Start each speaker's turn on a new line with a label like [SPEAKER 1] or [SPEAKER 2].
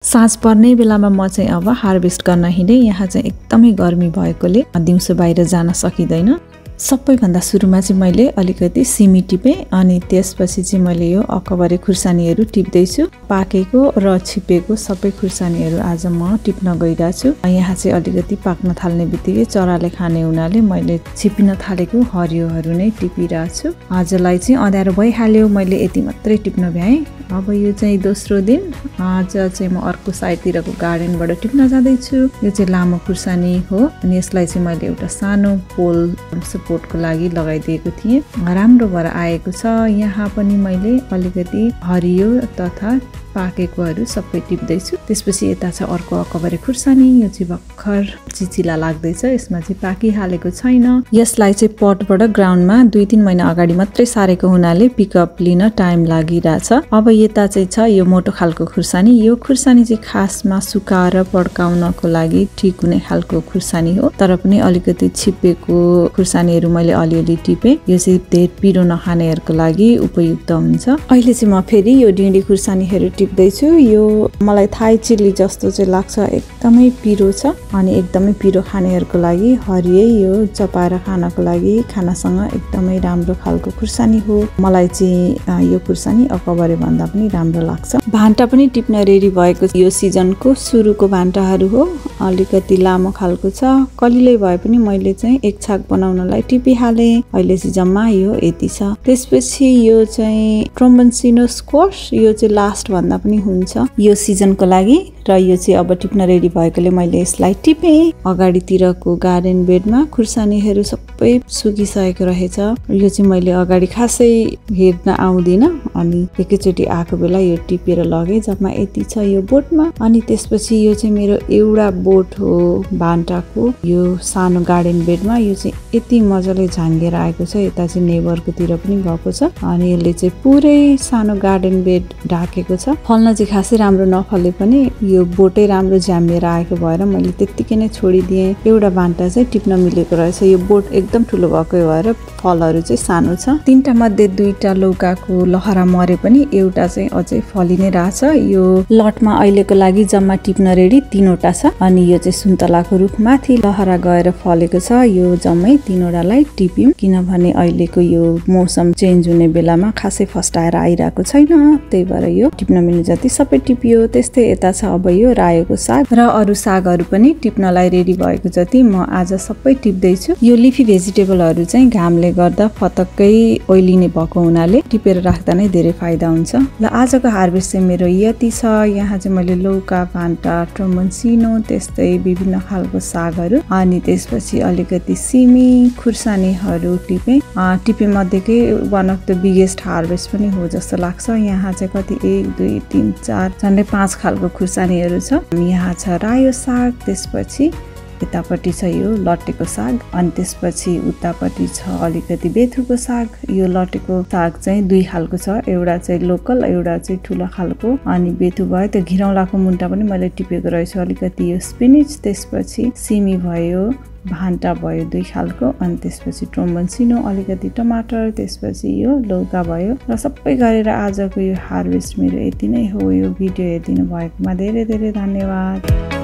[SPEAKER 1] साँझ पर्ने बेलामा म चाहिँ अब हार्भेस्ट गर्न हिँडे। यहाँ चाहिँ एकदमै गर्मी भएकोले दिउँसो बाहिर जान सकिँदैन। सबैभन्दा सुरुमा चाहिँ मैले अलिकति सिमी टिपेँ अनि त्यसपछि चाहिँ मैले यो अकबरे खुर्सानीहरू टिप्दैछु। पाकेको र छिपेको सबै खुर्सानीहरू आज म टिप्न गइरहेछु। यहाँ चाहिँ अलिकति पाक्न थाल्ने बित्तिकै चराले खाने हुनाले मैले छिपिन थालेको हरियोहरू नै टिपिरहेछु। आजलाई चाहिँ अँध्यारो भइहाल्यो, मैले यति मात्रै टिप्न भ्याएँ। अब यो चाहिँ दोस्रो दिन। आज चाहिँ म अर्को साइडतिरको गार्डनबाट टिप्न जाँदैछु। यो चाहिँ लामो खुर्सानी हो अनि यसलाई चाहिँ मैले एउटा सानो पोल सपोर्टको लागि लगाइदिएको थिएँ। राम्रो भएर आएको छ। यहाँ पनि मैले अलिकति हरियो तथा पाकेकोहरू सबै टिप्दैछु। त्यसपछि यता छ अर्को अकबरे खुर्सानी। यो चाहिँ भर्खर चिचिला लाग्दैछ, यसमा चाहिँ पाकिहालेको छैन। यसलाई चाहिँ पटबाट ग्राउन्डमा 2-3 महिना अगाडि मात्रै सारेको हुनाले पिकअप लिन टाइम लागिरहेछ। अब यता चाहिँ छ यो मोटो खालको खुर्सानी। यो खुर्सानी चाहिँ खासमा सुकाएर पड्काउनको लागि ठिक हुने खालको खुर्सानी हो, तर पनि अलिकति छिपेको खुर्सानीहरू मैले अलिअलि टिपेँ। यो चाहिँ धेरै पिरो नखानेहरूको लागि उपयुक्त हुन्छ। अहिले चाहिँ म फेरि यो डिँडी खुर्सानीहरू टिप्दैछु। यो मलाई थाई चिल्ली जस्तो चाहिँ लाग्छ, एकदमै पिरो छ अनि एकदमै पिरो खानेहरूको लागि हरियै यो चपाएर खानको लागि खानासँग एकदमै राम्रो खालको खुर्सानी हो। मलाई चाहिँ यो खुर्सानी अकबरे भन्दा पनि राम्रो लाग्छ। भान्टा पनि टिप्न रेडी भएको यो सिजनको सुरुको भान्टाहरू हो। अलिकति लामो खालको छ, कलिलै भए पनि मैले चाहिँ एक छाक बनाउनलाई टिपिहालेँ। अहिले चाहिँ जम्मा यो यति छ। त्यसपछि यो चाहिँ ट्रोम्बोन्सिनो स्क्वाश, यो चाहिँ लास्ट भन्दा पनि हुन्छ यो सिजनको लागि र यो चाहिँ अब टिप्न रेडी भएकोले मैले यसलाई टिपेँ। अगाडितिरको गार्डन बेडमा खुर्सानीहरू सबै सुकिसकेको रहेछ। यो चाहिँ मैले अगाडि खासै हेर्न आउँदिन अनि एकैचोटि आएको बेला यो टिपेर लगेँ। जम्मा यति छ यो बोटमा। अनि त्यसपछि यो चाहिँ मेरो एउटा बोट हो भान्टाको, यो सानो गार्डन बेडमा। यो चाहिँ यति मजाले झाँगेर आएको छ, यता चाहिँ नेबरकोतिर पनि गएको छ अनि यसले चाहिँ पुरै सानो गार्डन बेड ढाकेको छ। फल्न चाहिँ खासै राम्रो नफले पनि यो बोटै राम्रो झ्याम्मिएर आएको भएर मैले त्यत्तिकै नै छोडिदिएँ। एउटा भान्टा चाहिँ टिप्न मिलेको रहेछ। यो बोट एकदम ठुलो भएको भएर फलहरू चाहिँ सानो छ। 3टा मध्ये 2टा लौकाको लहरा मरे पनि एउटा चाहिँ अझै फलि नै रहेछ। यो लटमा अहिलेको लागि जम्मा टिप्न रेडी 3वटा छ अनि यो चाहिँ सुन्तलाको रुखमाथि लहरा गएर फलेको छ। यो जम्मै 3वटालाई टिप्यौँ किनभने अहिलेको यो मौसम चेन्ज हुने बेलामा खासै फस्टाएर आइरहेको छैन, त्यही भएर यो टिप्न मिल्ने जति सबै टिपियो। त्यस्तै यता छ अब यो रायोको साग र अरू सागहरू पनि टिप्नलाई रेडी भएको जति म आज सबै टिप्दैछु। यो लिफी भेजिटेबलहरू चाहिँ घामले गर्दा फतक्कै ओइलिने भएको हुनाले टिपेर राख्दा नै धेरै फाइदा हुन्छ। ल आजको हार्भेस्ट चाहिँ मेरो यति छ। यहाँ चाहिँ मैले लौका, भान्टा, ट्रोम्बोन्सिनो, त्यस्तै विभिन्न खालको सागहरू अनि त्यसपछि अलिकति सिमी, खुर्सानीहरू टिपे मध्येकै one of the biggest harvest पनि हो जस्तो लाग्छ। यहाँ चाहिँ कति 1, 2, 3, 4 झन्डै 5 खालको खुर्सानीहरू छ। यहाँ छ रायो साग, त्यसपछि यतापट्टि छ यो लट्टेको साग अनि त्यसपछि उतापट्टि छ अलिकति बेथुको साग। यो लट्टेको साग चाहिँ 2 खालको छ, एउटा चाहिँ लोकल, एउटा चाहिँ ठुलो खालको। अनि बेथु भयो त्यो घिरौलाको मुन्टा पनि मैले टिपेको रहेछु। अलिकति यो स्पिनिच, त्यसपछि सिमी भयो, भान्टा भयो 2 खालको अनि त्यसपछि ट्रोम्बोन्सिनो, अलिकति टमाटर, त्यसपछि यो लौका भयो र सबै गरेर आजको यो हार्भेस्ट मेरो यति नै हो। यो भिडियो हेरिदिनु भएकोमा धेरै धेरै धन्यवाद।